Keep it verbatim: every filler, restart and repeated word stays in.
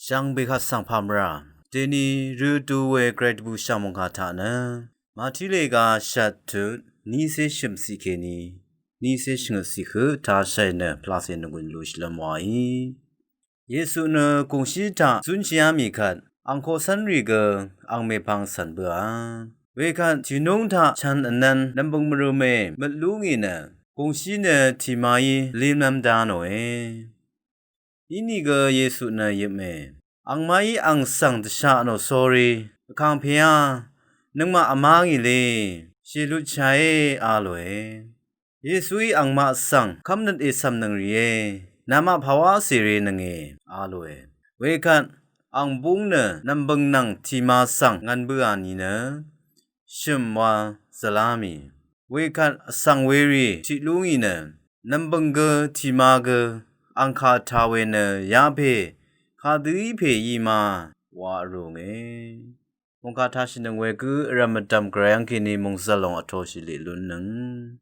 Shvngbe kvt svng pàmvrà deni rø du we gvray dvbùshv̀ng mòngkà taq nø Màtílè ga shvt tut nícé shø̀mciq kèní nícé shvngøtciq høq tashàì nø pvlacè nvgùn lúshìlv́m wàí. Yesu nø gùngshí taq zúnshìá mì kvt ang koqcv́nrì gø ang mèpvng cv̀n bǿà. Wekvt tìnúng taq chv̄n vnv̄n nv̀mbø̀ng mvrø̄me møt lú ngì nø gùngshí nø tìmaí límlv́m dá nòe. Inìgø Yesu nø yøpmè, angmaqí ang svng dvsha nò sórí, vkàngpèá nøngmaq vmá ngì lé, shèlutshàé a lòe. Yesuí angmaq svng kv́mnøt ècv̀mnøng rìé, namaq pàwá cèrènønge a lòe. Wekvt ang búng nø nv̀mbø̀ng nvng tìma svng ngv̄n bǿà nìnø shø̀m wa zvlá mì. Wekvt vsvng werì tiq lú ngì nø nv̀mbø̀ng gø tìma gø ang kà tà we nø yapè kadø í pè í ma wa vrùnge. Mòngkà tashìnøng we gø vrv̀m vdv̀m gvray yv́ng kèní mòngzv̀l lòng vtoshì lè lúnnøng.